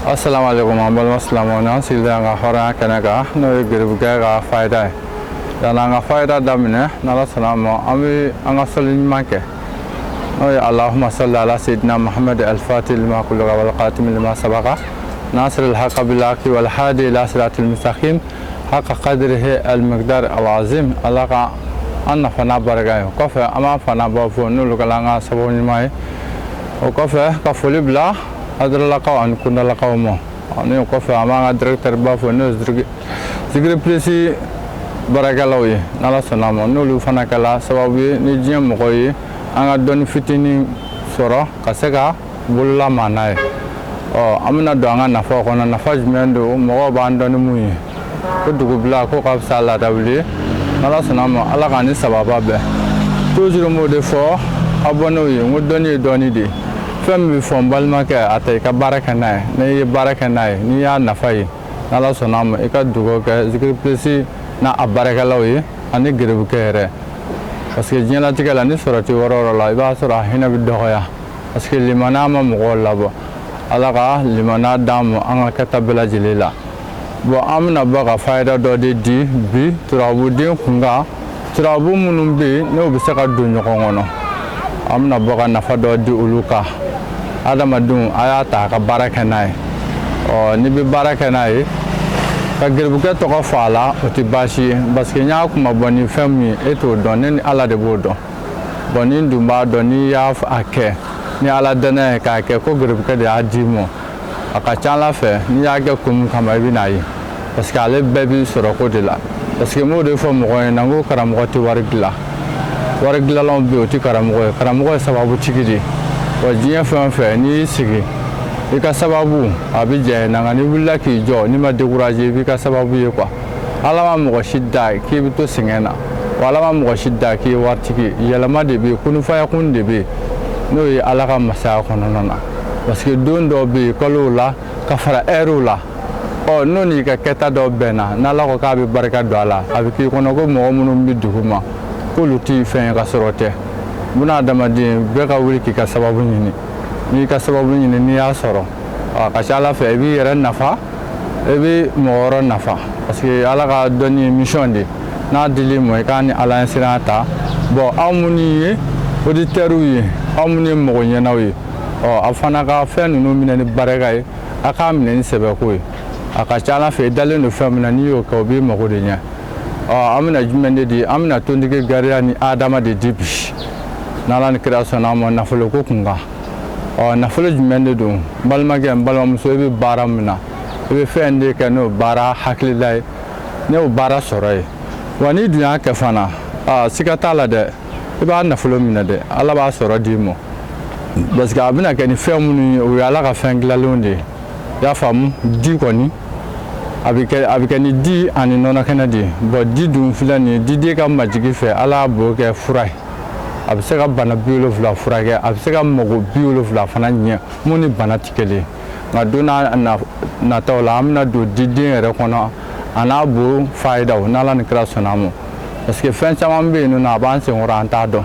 Assalamu alaikum, an balima silamɛw. N'an sigilen an ka hɔrɔnya kɛnɛ kan, n'o ye geribukɛ ka fayida ye. Yanni an ka fayida daminɛ, n'Ala sɔnna a ma, an bɛ an ka sɔli ɲuman kɛ, n'o ye Allahumma salli ala sayyidina Muhammad al-fatih lima ughliqa wal khatim lima sabaqa nasir al-haqqa bil haqqi wal hadi ila siratil mustaqim haqqa qadrihi al-miqdar al-azim. Ala ka an nafa n'a barika ye. O kɔfɛ, an b'an fa n'an ba fo, n'olu kɛla an ka sababu ɲuman ye. O kɔfɛ, ka foli bila Adralakaw ani Kundalakaw ma. Ani o kɔfɛ, an b'an ka directeur ba fo, n'o ye Zikiri Plus baarakɛlaw ye, n'Ala sɔnna a ma, n'olu fana kɛla sababu ye ni diɲɛ mɔgɔw ye an ka dɔnni fitinin sɔrɔ ka se ka bolola maa n'a ye. Ɔ, an bɛna don an ka nafaw kɔnɔ. Nafa jumɛn don? Mɔgɔw b'an dɔn ni mun ye? Ko dugubila ko ka fisa laada wuli ye. N'Ala sɔnna a ma, Ala k'an ni sababa bɛn. Toujours n b'o de fɔ abonnéw ye, n ko dɔnni ye dɔnni de ye. Fɛn min bɛ fɔ, n balimakɛ, a ta i ka baara kɛ n'a ye. N'i ye baara kɛ n'a ye, n'i y'a nafa ye, n'Ala sɔnna a ma, i ka dugawu kɛ Zikiri Plus n'a a baarakɛlaw ye ani geribukɛ yɛrɛ, parce que diɲɛlatigɛ la, ni sɔrɔ tɛ yɔrɔ o yɔrɔ la, i b'a sɔrɔ a hinɛ bɛ dɔgɔya, parce que limaniya ma mɔgɔw labɔ. Ala ka limaniya d'an ma an ka kɛta bɛɛ lajɛlen la. Bon, an bɛna bɔ ka fayida dɔ de di bi turabuden kunkan, turabu minnu bɛ yen n'o bɛ se ka don ɲɔgɔn kɔnɔ. An bɛna bɔ ka nafa dɔ di olu kan. Adamadenw, a y'a ta a ka baara kɛ n'a ye. Ɔ, n'i bɛ baara kɛ n'a ye, ka geribukɛ tɔgɔ fɔ a la, o tɛ baasi ye, parce que n y'a kuma bɔ ni fɛn min ye, e t'o dɔn, ne ni Ala de b'o dɔn. Bon, ni n dun b'a dɔn, n'i y'a a kɛ ni Ala dɛnɛ ye, k'a kɛ ko geribukɛ de y'a d'i ma, a ka ca Ala fɛ, n'i y'a kɛ kun min kama, i bɛ n'a ye, parce que ale bɛɛ b'i sɔrɔ ko de la. Parce que n b'o de fɔ mɔgɔw ɲɛna, n ko karamɔgɔ tɛ wari dilan. Wari dilanlaw bɛ yen, o tɛ karamɔgɔ ye. Karamɔgɔ ye sababutigi de ye. Wa diɲɛ fɛn o fɛn, n'i y'i sigi, i ka sababu a bɛ jɛ na, nka n'i wulila k'i jɔ, n'i ma décourager, i b'i ka sababu ye quoi. Ala ma mɔgɔ si da k'i bɛ to sɛgɛn na, wa Ala ma mɔgɔ si da k'i ye waritigi ye. Yɛlɛma de bɛ yen, kunfayakun de bɛ yen, n'o ye Ala ka masaya kɔnɔna na, parce que don dɔw bɛ yen kalow la ka fara ɛriw la. Ɔ, n'o n'i ka kɛta dɔ bɛnna, n'Ala ko k'a bɛ barika don a la, a bɛ k'i kɔnɔ ko mɔgɔ minnu bɛ dugu ma, k'olu tɛ fɛn ye ka sɔrɔ tɛ. Buna adamaden bɛɛ ka wuli k'i ka sababu ɲini. N'i ka sababu ɲini, n'i y'a sɔrɔ, a ka ca Ala fɛ, i b'i yɛrɛ nafa, i bɛ mɔgɔ wɛrɛ nafa, parce que Ala ka dɔnni ye mission de ye. N'a dil'i ma, i k'a ni Ala ɲɛsiran ta. Bon, aw minnu ye auditeurs ye, aw minnu ye mɔgɔ ɲɛnaw ye, ɔ, aw fana ka fɛn ninnu minɛ ni barika ye, a k'a minɛ ni sɛbɛko ye. A ka ca Ala fɛ, i dalen don fɛn min na, n'i y'o kɛ, o b'i mago de ɲɛ. Ɔ, an bɛna jumɛn de di? An bɛna tontigi gariya ni Adama de di bi, n'Ala ni kira sɔnna a ma, nafoloko kun kan. Ɔ, nafolo jumɛn de don? N balimakɛ, n balimamuso, i bɛ baara min na, i bɛ fɛn de kɛ n'o baara hakilila ye, n'o baara sɔrɔ ye. Wa n'i dun y'a kɛ fana, aa, siga t'a la dɛ, i b'a nafolo minɛ dɛ, Ala b'a sɔrɔ d'i ma, parce que a bɛna kɛ ni fɛn minnu ye, o ye Ala ka fɛn dilanlenw de ye. I y'a faamu? Di kɔni, a bɛ kɛ ni di ani nɔnɔ kɛnɛ de ye. Bon, di dun filɛ nin ye, diden ka majigi fɛ, Ala b'o kɛ fura ye. A bɛ se ka bana 70 furakɛ, a bɛ se ka mago 70 fana ɲɛ mun ni bana tɛ kelen ye. Nka don n'a nataw la, an bɛna don diden yɛrɛ kɔnɔ a n'a bo fayidaw, n'Ala ni kira sɔnna a ma, parce que fɛn caman bɛ yen nɔ, a b'an senkɔrɔ, an t'a dɔn.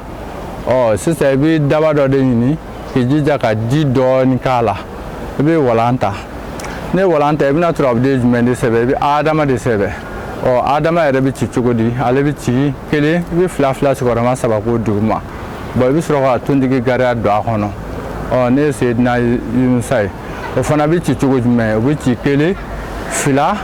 Ɔ, sisan i bɛ daba dɔ de ɲini k'i jija ka ji dɔɔni k'a la. I bɛ walan ta. Ne ye walan ta, i bɛna turabuden jumɛn de sɛbɛn? I bɛ Adama de sɛbɛn. Ɔ, Adama yɛrɛ bɛ ci cogo di? Ale bɛ ci kelen, i bɛ fila fila sigiyɔrɔma saba k'o duguma. Bon, i bɛ sɔrɔ ka tontigi gariya don a kɔnɔ. Ɔ, ne ye Seyidina Yunusa ye, o fana bɛ ci cogo jumɛn? O bɛ ci kelen, fila,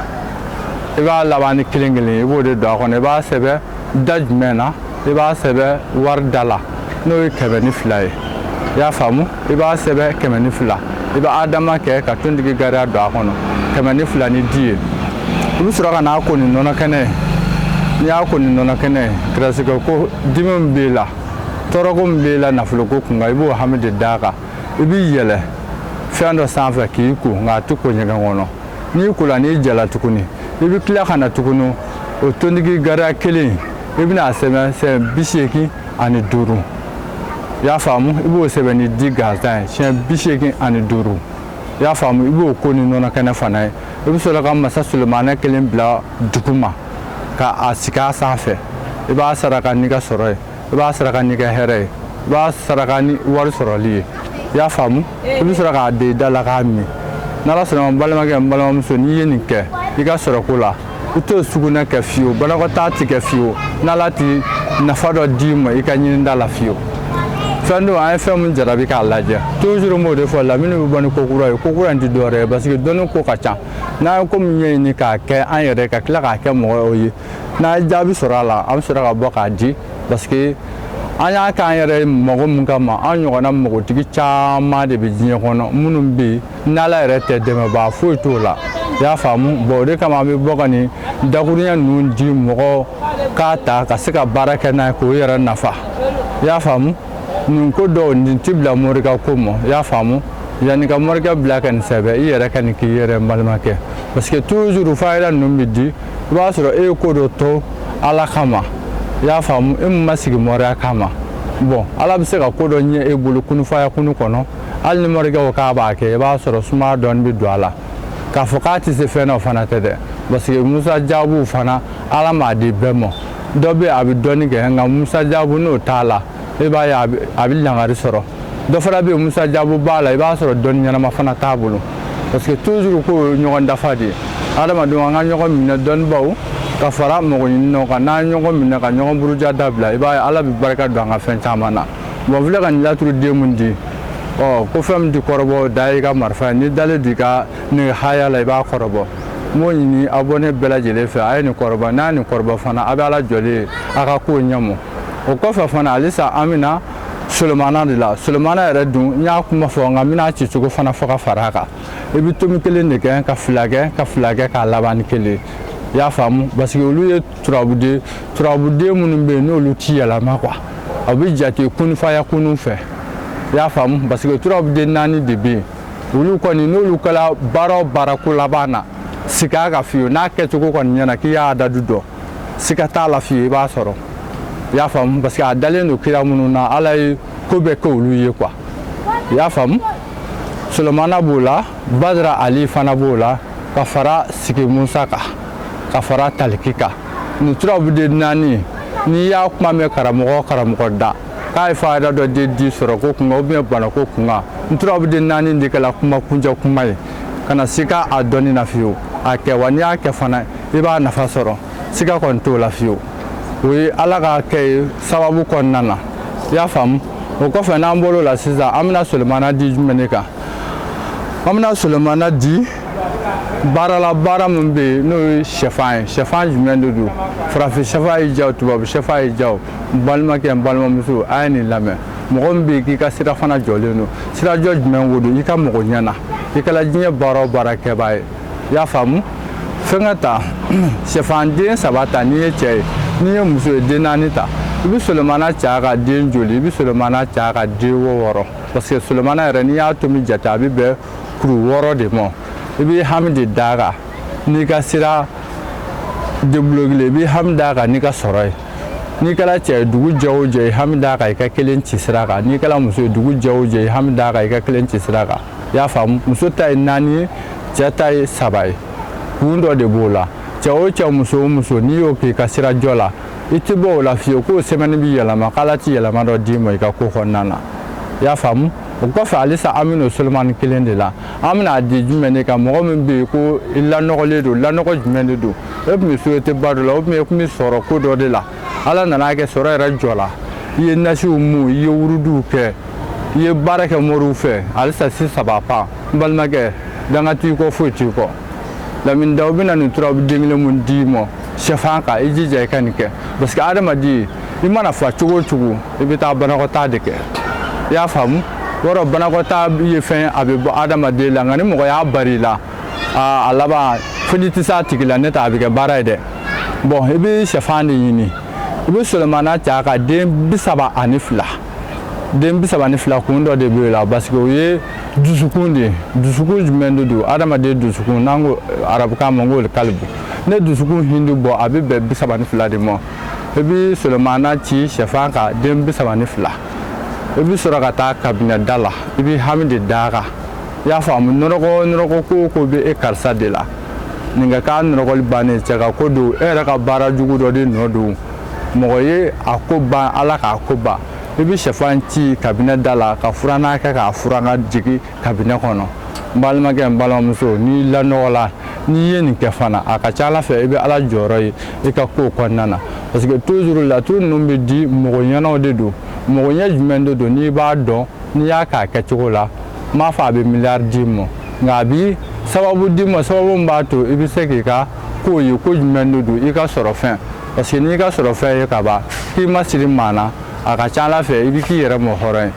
i b'a laban ni kelen kelen, i b'o de don a kɔnɔ. I b'a sɛbɛn da jumɛn na? I b'a sɛbɛn wari da la, n'o ye 102 ye. I y'a faamu? I b'a sɛbɛn 102. I bɛ Adama kɛ ka tontigi gariya don a kɔnɔ, 102 ni di ye. I bɛ sɔrɔ ka n'a ko ni nɔnɔ kɛnɛ ye. N'i y'a ko ni nɔnɔ kɛnɛ ye, gɛrɛsɛgɛ ko dimi min b'e la, tɔɔrɔko min b'e la nafoloko kun kan, i b'o hami de d'a kan. I b'i yɛlɛ fɛn dɔ sanfɛ k'i ko, nka a tɛ ko ɲɛgɛn kɔnɔ. N'i kola, n'i jala tuguni, i bɛ tila ka na tuguni, o tontigi gariya kelen, i bɛna a sɛbɛn siɲɛ 85. I y'a faamu? I b'o sɛbɛn ni di gansan ye, siɲɛ 85. I y'a faamu? I b'o ko ni nɔnɔ kɛnɛ fana ye. I bɛ sɔrɔ ka masa Sulemana kelen bila duguma ka a sigi a sanfɛ. I b'a saraka n'i ka sɔrɔ ye, i b'a saraka n'i ka hɛrɛ ye, i b'a saraka ni wari sɔrɔli ye. I y'a faamu? I bɛ sɔrɔ k'a don i da la k'a min. N'Ala sɔnna, n balimakɛ, n balimamuso, n'i ye nin kɛ i ka sɔrɔ ko la, i t'o sugunɛ kɛ fiyewu, banakɔtaa ti kɛ fiyewu, n'Ala ti nafa dɔ d'i ma i ka ɲinida la fiyewu. Fɛn don, an ye fɛn min jarabi k'a lajɛ. Toujours n b'o de fɔ, Lamini bɛ bɔ ni ko kura ye. Ko kura in tɛ dɔwɛrɛ ye, parce que dɔnni ko ka ca. N'an ye ko min ɲɛɲini k'a kɛ an yɛrɛ, ka tila k'a kɛ mɔgɔw ye, n'an ye jaabi sɔrɔ a la, an bɛ sɔrɔ ka bɔ k'a di, parce que an y'a k'an yɛrɛ mago min kama, an ɲɔgɔnna magotigi caman de bɛ diɲɛ kɔnɔ minnu bɛ yen n'Ala yɛrɛ tɛ, dɛmɛbaa foyi t'o la. I y'a faamu? Bon, o de kama an bɛ bɔ ka nin dakuruɲɛ ninnu di mɔgɔw k'a ta ka se ka baara kɛ n'a ye k'o yɛrɛ nafa. I y'a faamu? Nin ko dɔw nin ti bila morikɛ ko ma. I y'a faamu? Yanni ka morikɛ bila ka nin sɛbɛn, i yɛrɛ ka nin k'i yɛrɛ balimakɛ, parce que toujours fayida ninnu bɛ di. I b'a sɔrɔ e ye ko dɔ to Ala kama, i y'a faamu, e min ma sigi moriya kama. Bon, Ala bɛ se ka ko dɔ ɲɛ e bolo kunufaya kunu kɔnɔ. Hali ni morikɛ ko k'a b'a kɛ, i b'a sɔrɔ sumaya dɔɔni bɛ don a la. K'a fɔ k'a tɛ se fɛn na, o fana tɛ dɛ, parce que Musa jaabiw fana, Ala m'a di bɛɛ ma. Dɔ bɛ yen, a bɛ dɔɔni kɛ, nka Musa jaabu n'o t'a la, i b'a ye a bɛ ɲangari sɔrɔ. Dɔ fana bɛ yen, Musa jaabu b'a la, i b'a sɔrɔ dɔnni ɲɛnama fana t'a bolo, parce que toujours ko ye ɲɔgɔn dafa de ye. Adamadenw, an ka ɲɔgɔn minɛ, dɔnnibaw ka fara mɔgɔɲininaw kan, n'an ye ɲɔgɔn minɛ ka ɲɔgɔn buruja dabila, i b'a ye Ala bɛ barika don an ka fɛn caman na. Bon, filɛ ka nin laturu den mun di, ɔ ko fɛn min tɛ kɔrɔbɔ da i ka marifa ye, n'i dalen don i ka nɛgɛ haya la, i b'a kɔrɔbɔ. N b'o ɲini abonné bɛɛ lajɛlen fɛ, a ye nin kɔrɔbɔ. N'a ye nin kɔrɔbɔ fana, a bɛ Ala jɔlen ye, a ka kow ɲɛmɔ. O kɔfɛ fana, halisa an bɛna Solomana de la. Solomana yɛrɛ dun, n y'a kuma fɔ, nka n bɛna ci cogo fana fɔ ka fara a kan. I bɛ tomi kelen de kɛ, ka fila kɛ, ka fila kɛ, k'a laban ni kelen. I y'a faamu? Parce que olu ye turabuden, turabuden minnu bɛ yen, n'olu ti yɛlɛma quoi, a bɛ jate kunfaya kunu fɛ. I y'a faamu? Parce que turabuden naani de bɛ yen, olu kɔni, n'olu kɛra baara o baara ko laban na, siga ka fiyewu. N'a kɛcogo kɔni ɲɛna k'i y'a dadu dɔn, siga t'a la fiyewu, i b'a sɔrɔ. I y'a faamu? Parce que a dalen don kira minnu na, Ala ye ko bɛɛ kɛ olu ye quoi. I y'a faamu? Solomana b'o la, Badara Ali fana b'o la, ka fara Sigi Musa kan, ka fara Taliki kan. Nin turabuden naani, n'i y'a kuma mɛn karamɔgɔ o karamɔgɔ da k'a ye fayida dɔ de di sɔrɔ ko kunkan ou bien bana ko kunkan, n turabuden naani de kɛla kuma kuncɛ kuma ye. Kana siga a dɔnni na fiyewu, a kɛ wa. N'i y'a kɛ fana, i b'a nafa sɔrɔ, siga kɔni t'o la fiyewu. O ye Ala ka kɛ ye sababu kɔnɔna na. I y'a faamu? O kɔfɛ, n'an bɔr'o la sisan, an bɛna Solomana di jumɛn de kan? An bɛna Solomana di baara la, baara min bɛ yen n'o ye sɛfan ye. Sɛfan jumɛn de don? Farafin sɛfan y'i diya o, tubabu sɛfan y'i diya o, n balimakɛ, n balimamuso, a ye nin lamɛn. Mɔgɔ min bɛ yen k'i ka sira fana jɔlen don, sirajɔ jumɛn ko don i ka mɔgɔ ɲɛna, i kɛra diɲɛ baara o baara kɛbaa ye. I y'a faamu? Fɛnkɛ ta, sɛfan den saba ta n'i ye cɛ ye, n'i ye muso ye, den naani ta. I bɛ Solomana caya ka den joli? I bɛ Solomana caya ka den 6, parce que Solomana yɛrɛ, n'i y'a tomi jate, a bɛ bɛn kuru 6 de ma. I b'i hami de d'a kan n'i ka sira débloquer, i b'i hami d'a kan n'i ka sɔrɔ ye. N'i kɛra cɛ ye, dugu jɛ o jɛ, i hami d'a kan i ka kelen ci sira kan. N'i kɛra muso ye, dugu jɛ o jɛ, i hami d'a kan i ka kelen ci sira kan. I y'a faamu? Muso ta ye naani ye, cɛ ta ye saba ye. Kun dɔ de b'o la. Cɛ o cɛ, muso o muso, n'i y'o k'i ka sira jɔ la, i tɛ bɔ o la fiyewu k'o sɛbɛnni bɛ yɛlɛma, k'Ala ti yɛlɛma dɔ d'i ma i ka ko kɔnɔna na. I y'a faamu? O kɔfɛ, halisa an bɛna o Solomani kelen de la. An bɛna a di jumɛn de kan? Mɔgɔ min bɛ yen ko i lanɔgɔlen don. Lanɔgɔ jumɛn de don? E tun bɛ société ba dɔ la, ou bien e tun bɛ sɔrɔ ko dɔ de la, Ala nana kɛ sɔrɔ yɛrɛ jɔ la, i ye nasiw mun, i ye wurudiw kɛ, i ye baara kɛ moriw fɛ, halisa si saba pan. N balimakɛ, danga t'i kɔ, foyi t'i kɔ. Lamini Daw bɛna nin turabu den kelen mun d'i ma sɛfan kan, i jija i ka nin kɛ, parce que adamaden, i mana fa cogo o cogo, i bɛ taa banakɔtaa de kɛ. I y'a faamu? Yɔrɔ banakɔtaa ye fɛn, a bɛ bɔ adamaden la, nka ni mɔgɔ y'a bari i la, a laban fo n'i tɛ se a tigi la, ne tɛ a bɛ kɛ baara ye dɛ. Bon, i bɛ sɛfan de ɲini, i bɛ Solomana caya ka den 32. Den 32, kun dɔ de b'o la, parce que o ye dusukun de ye. Dusukun jumɛn de don? Adamaden dusukun, n'an ko arabukan ma ko kalibu, ne dusukun hindu bɔ, a bɛ bɛn 32 de ma. I bɛ Solomana ci sɛfan kan den 32. I bɛ sɔrɔ ka taa kabinɛ da la, i bɛ hami de d'a kan. I y'a faamu? Nɔrɔgɔ nɔrɔgɔ ko o ko bɛ e karisa de la, nin ka k'a nɔrɔgɔli bannen, cɛ ka ko don, e yɛrɛ ka baara jugu dɔ de nɔ don, mɔgɔ ye a ko ban, Ala k'a ko ban. I bɛ sɛfan ci kabinɛ da la ka furanna kɛ k'a furan ka jigin kabinɛ kɔnɔ. N balimakɛ, n balimamuso, n'i lanɔgɔla, n'i ye nin kɛ fana, a ka ca ala fɛ i bɛ Ala jɔyɔrɔ ye i ka kow kɔnɔna na, parce que toujours laturu ninnu bɛ di mɔgɔ ɲɛnaw de don. Mɔgɔ ɲɛ jumɛn de don? N'i b'a dɔn, n'i y'a k'a kɛcogo la, n m'a fɔ a bɛ miliyari d'i ma, nka a bi sababu d'i ma, sababu min b'a to i bɛ se k'i ka ko ye. Ko jumɛn de don? I ka sɔrɔ fɛn, parce que n'i ka sɔrɔ fɛn ye ka ban k'i ma siri maa na, a ka ca ala fɛ i bɛ k'i yɛrɛ mɔ hɔrɔn ye.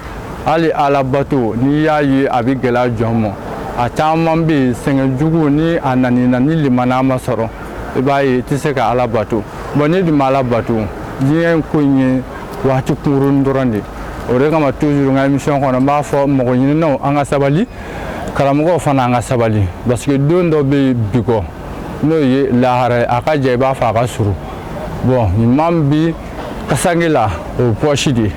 Hali Ala bato, n'i y'a ye a bɛ gɛlɛya jɔn ma, a caman bɛ yen, sɛgɛn jugu ni a nana na, ni limaniya ma sɔrɔ, i b'a ye i tɛ se ka Ala bato. Bon, n'i dun ma Ala bato, diɲɛ ko in ye waati kunkurunin dɔrɔn de. O de kama toujours n ka émission kɔnɔ, n b'a fɔ mɔgɔ ɲininaw, an ka sabali, karamɔgɔw fana, an ka sabali, parce que don dɔ bɛ yen bi kɔ, n'o ye lahara ye, a ka jan i b'a fɔ a ka surun. Bon, ɲuman bi kasange la, o ye pɔsi de ye,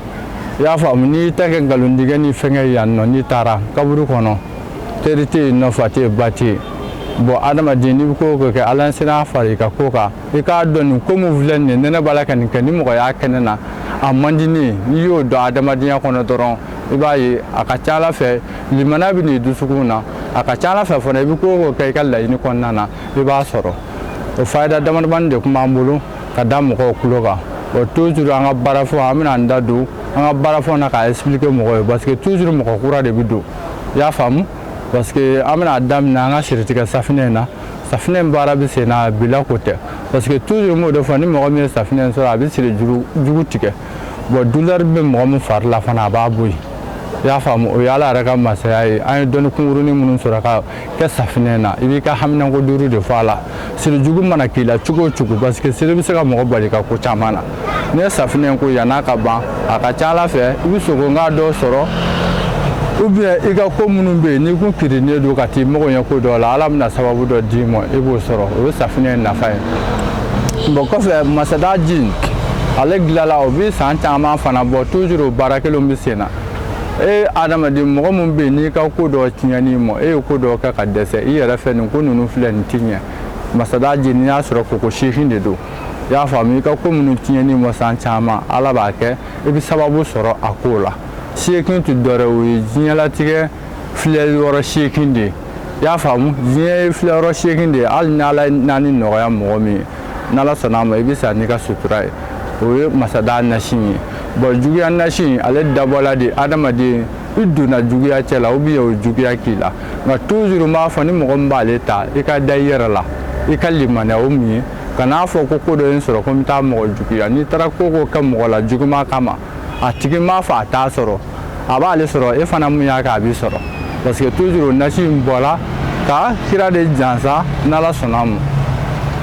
i y'a faamu? N'i ta kɛ nkalontigɛ ni fɛnkɛ yan nɔ, n'i taara kaburu kɔnɔ, teri tɛ yen nɔ, fa tɛ yen, ba tɛ yen. Bon, adamaden, n'i bɛ ko o ko kɛ, Ala sera fara i ka ko kan, i k'a dɔn nin ko min filɛ nin ye, ne b'a la ka nin kɛ, ni mɔgɔ y'a kɛ ne na, a man di ne ye. N'i y'o dɔn adamadenya kɔnɔ dɔrɔn, i b'a ye a ka ca ala fɛ limaniya bɛ n'i dusukun na. A ka ca ala fɛ fana, i bɛ ko o ko kɛ i ka laɲini kɔnɔna na, i b'a sɔrɔ. O fayida damadamani de tun b'an bolo ka da mɔgɔw tulo kan. O toujours an ka baarafɛnw, an bɛna an da don an ka baarafɛnw na k'a expliquer mɔgɔw ye, parce que toujours mɔgɔ kura de bɛ don, i y'a faamu? Parce que an bɛna daminɛ an ka siritigɛ safinɛ in na. Safinɛ in baara bɛ sen na bila ko tɛ, parce que toujours n b'o de fɔ, ni mɔgɔ min ye safinɛ in sɔrɔ, a bɛ siri jugu tigɛ. Bon, douleur bɛ mɔgɔ min fari la fana, a b'a bɔ yen, i y'a faamu? O ye Ala yɛrɛ ka masaya ye. An ye dɔnni kunkurunin minnu sɔrɔ ka kɛ safinɛ na, i b'i ka haminanko duuru de fɔ a la. Siri jugu mana k'i la cogo o cogo, parce que siri bɛ se ka mɔgɔ bali ka ko caman na, n'i ye safinɛ in ko yann'a ka ban, a ka ca ala fɛ i bɛ sogonka dɔ sɔrɔ, ou bien i ka ko minnu bɛ yen n'i kun kirinen don ka t'i mago ɲɛ ko dɔ la, Ala bɛna sababu dɔ d'i ma, i b'o sɔrɔ. O ye safinɛ in nafa ye. Bon, kɔfɛ, masada ji, ale dilanla, o bɛ san caman fana bɔ. Toujours o baara kelenw bɛ sen na. E adamaden, mɔgɔ min bɛ yen n'i ka ko dɔ tiɲɛn'i ma, e ye ko dɔ kɛ ka dɛsɛ i yɛrɛ fɛ, nin ko ninnu filɛ, nin ti ɲɛ. Masada ji, n'i y'a sɔrɔ, koko 8 de don, i y'a faamu? I ka ko minnu tiɲɛn'i ma san caman, Ala b'a kɛ i bɛ sababu sɔrɔ a ko la. 8 tɛ dɔwɛrɛ, o ye diɲɛlatigɛ filɛ yɔrɔ 8 de ye, i y'a faamu? Diɲɛ ye filɛ yɔrɔ 8 de ye. Hali ni Ala ye naani nɔgɔya mɔgɔ min ye, n'Ala sɔnna a ma, i bɛ sa n'i ka sutura ye. O ye masada nasi ye. Bon, juguya nasi, ale dabɔla de adamaden i donna juguya cɛ la, ou bien o juguya k'i la. Nka toujours n b'a fɔ, ni mɔgɔ min b'ale ta, i ka da i yɛrɛ la, i ka limaniya. O mun ye? Kan'a fɔ ko ko dɔ ye n sɔrɔ, ko n bɛ taa mɔgɔ juguya. N'i taara ko ko kɛ mɔgɔ la juguman kama, a tigi m'a fɔ a t'a sɔrɔ, a b'ale sɔrɔ, e fana mun y'a kɛ, a b'i sɔrɔ, parce que toujours nasi in bɔla ka kira de jansa. N'Ala sɔnna a ma,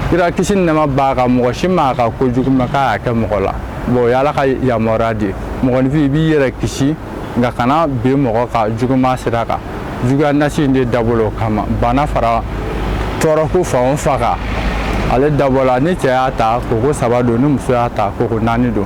kira kisi ni nɛɛma b'a kan, mɔgɔ si m'a ka kojugu mɛn k'a y'a kɛ mɔgɔ la. Bon, o ye Ala ka yamaruya de ye. Mɔgɔninfin, i b'i yɛrɛ kisi, nka kana bin mɔgɔ ka juguman sira kan. Juguya nasi in de dabɔla o kama. Bana fara tɔɔrɔko fan o fan kan, ale dabɔla. Ni cɛ y'a ta, koko 3 don, ni muso y'a ta, koko 4 don.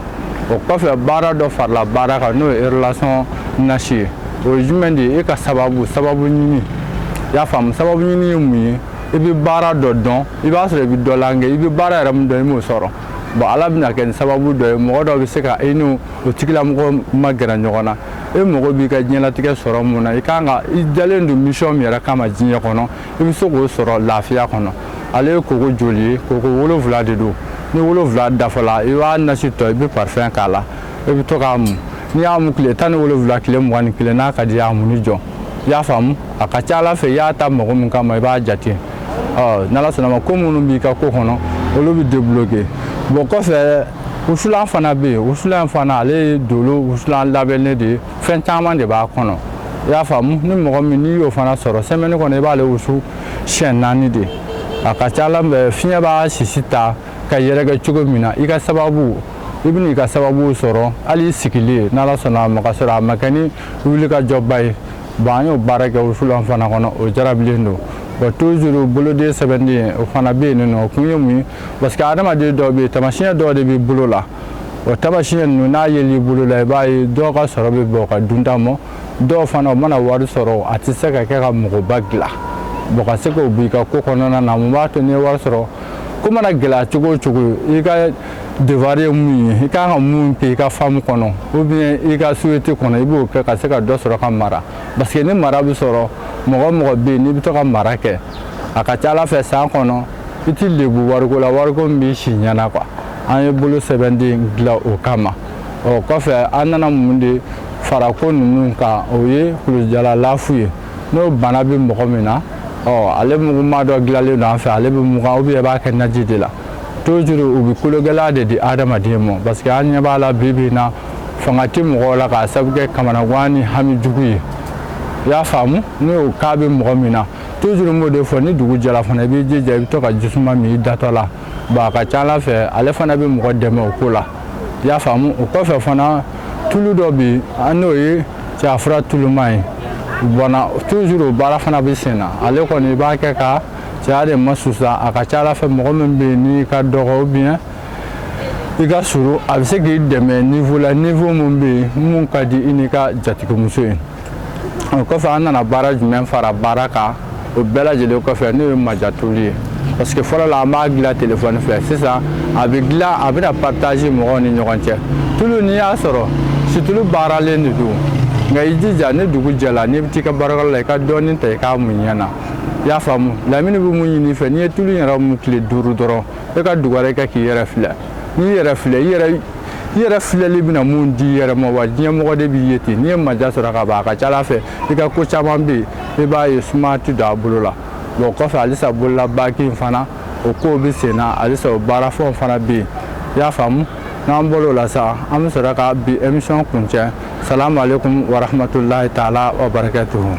O kɔfɛ, baara dɔ farala baara kan, n'o ye relation nasi ye. O ye jumɛn de ye? E ka sababu ɲini, i y'a faamu? Sababu ɲini ye mun ye? I bɛ baara dɔ dɔn, i b'a sɔrɔ i bɛ dɔ lankɛ, i bɛ baara yɛrɛ min dɔn, i m'o sɔrɔ. Bon, Ala bɛna kɛ ni sababu dɔ ye, mɔgɔ dɔ bɛ se ka i n'o o tigilamɔgɔ ma gɛrɛ ɲɔgɔn na. E mago b'i ka diɲɛlatigɛ sɔrɔ mun na, i kan ka i dalen don mission min yɛrɛ kama diɲɛ kɔnɔ, i bɛ se k'o sɔrɔ lafiya kɔnɔ. Ale ye koko joli ye? Koko 7 de don. Ni 7 dafala, i b'a nasi tɔ, i bɛ parfum k'a la, i bɛ to k'a mun. N'i y'a mun tile 17, tile 21, n'a ka di i ye, a munni jɔ, i y'a faamu? A ka ca ala fɛ, i y'a ta mɔgɔ min kama, i b'a jate. Ɔ, n'Ala sɔnna ma, ko minnu b'i ka ko kɔnɔ, olu bɛ débloquer. Bon, kɔfɛ, wusulan fana bɛ yen. Wusulan fana, ale ye dolo wusulan labɛnnen de ye, fɛn caman de b'a kɔnɔ, i y'a faamu? Ni mɔgɔ min n'i y'o fana sɔrɔ, semaine kɔnɔ i b'ale wusu siɲɛ 4 de. A ka ca ala fɛ, fiɲɛ b'a sisi ta ka yɛrɛkɛ cogo min na, i ka sababu, i bɛn'i ka sababu sɔrɔ hali i sigilen, n'Ala sɔnna a ma, ka sɔrɔ a ma kɛ ni wuli ka jɔba ye. Bon, an y'o baara kɛ wusulan fana kɔnɔ, o jarabilen don. Bon, toujours boloden sɛbɛnden, o fana bɛ yen nɔ. O kun ye mun ye? Parce que adamaden dɔw bɛ yen, taamasiyɛn dɔw de b'i bolo la. O taamasiyɛn ninnu, n'a yel'i bolo la, i b'a ye dɔw ka sɔrɔ bɛ bɛn o ka dunta ma, dɔw fana, o mana wari sɔrɔ, a tɛ se ka kɛ ka mɔgɔba dilan. Bon, ka se k'o bɔ i ka ko kɔnɔna na, mun b'a to n'i ye wari sɔrɔ, ko mana gɛlɛya cogo o cogo, i ka devoir ye mun ye, i kan ka mun kɛ i ka faamu kɔnɔ ou bien i ka société kɔnɔ, i b'o kɛ ka se ka dɔ sɔrɔ ka mara, parce que ni mara bɛ sɔrɔ Mɔgɔ mɔgɔ bɛ yen n'i bɛ to ka mara kɛ, a ka ca ala fɛ, san kɔnɔ i ti lebu wariko la, wariko min b'i si ɲɛna quoi. An ye bolo sɛbɛnden dilan o kama. O kɔfɛ, an nana mun de fara ko ninnu kan? O ye kulujala lafu ye. N'o bana bɛ mɔgɔ min na, ɔ ale muguma dɔ dilanlen don an fɛ. Ale bɛ mugan ou bien i b'a kɛ naji de la. Toujours u bɛ kologɛlɛya de di adamaden ma, parce que an ɲɛ b'a la, bi bi in na, fanga tɛ mɔgɔw la k'a sababu kɛ kamanagan ni hami jugu ye. I y'a faamu? N'o k'a bɛ mɔgɔ min na, toujours n b'o de fɔ, ni dugu jɛra fana, i b'i jija, i bɛ to ka jisuma min i datɔ la. Bon, a ka ca ala fɛ, ale fana bɛ mɔgɔ dɛmɛ o ko la. I y'a faamu? O kɔfɛ fana, tulu dɔ bɛ yen, an n'o ye cɛyafura tuluma ye bɔnna. Toujours o baara fana bɛ sen na. Ale kɔni, i b'a kɛ ka cɛya de ma susa. A ka ca ala fɛ, mɔgɔ min bɛ yen n'i ka dɔgɔ ou bien i ka surun, a bɛ se k'i dɛmɛ niveau la, niveau mun bɛ yen mun ka di i n'i ka jatigimuso ye. O kɔfɛ, an nana baara jumɛn fara baara kan o bɛɛ lajɛlen kɔfɛ? N'o ye majatuli ye, parce que fɔlɔ la, an b'a dilan telefɔni fɛ. Sisan a bɛ dilan, a bɛna partager mɔgɔw ni ɲɔgɔn cɛ. Tulu, n'i y'a sɔrɔ situlu baaralen de don, nka i jija, ni dugu jɛla, n'i bɛ t'i ka baarakɛyɔrɔ la, i ka dɔɔnin ta, i k'a mun ɲɛ na. I y'a faamu? Lamini bɛ mun ɲini i fɛ? N'i ye tulu yɛrɛ mun tile 5 dɔrɔn, e ka dugu wɛrɛ kɛ k'i yɛrɛ filɛ. N'i yɛrɛ filɛ, i yɛrɛ filɛli bɛna mun di i yɛrɛ ma? Wa diɲɛ mɔgɔ de b'i ye ten. N'i ye maja sɔrɔ ka ban, a ka ca ala fɛ, i ka ko caman bɛ yen, i b'a ye sumaya tɛ don a bolo la. Bon, kɔfɛ halisa, bolola baki in fana, o kow bɛ sen na halisa, o baarafɛnw fana bɛ yen. I y'a faamu? N'an bɔr'o la sa, an bɛ sɔrɔ ka bi émission kuncɛ. Salamu aleykum wa rahmatulahi taala wa barakatuhu.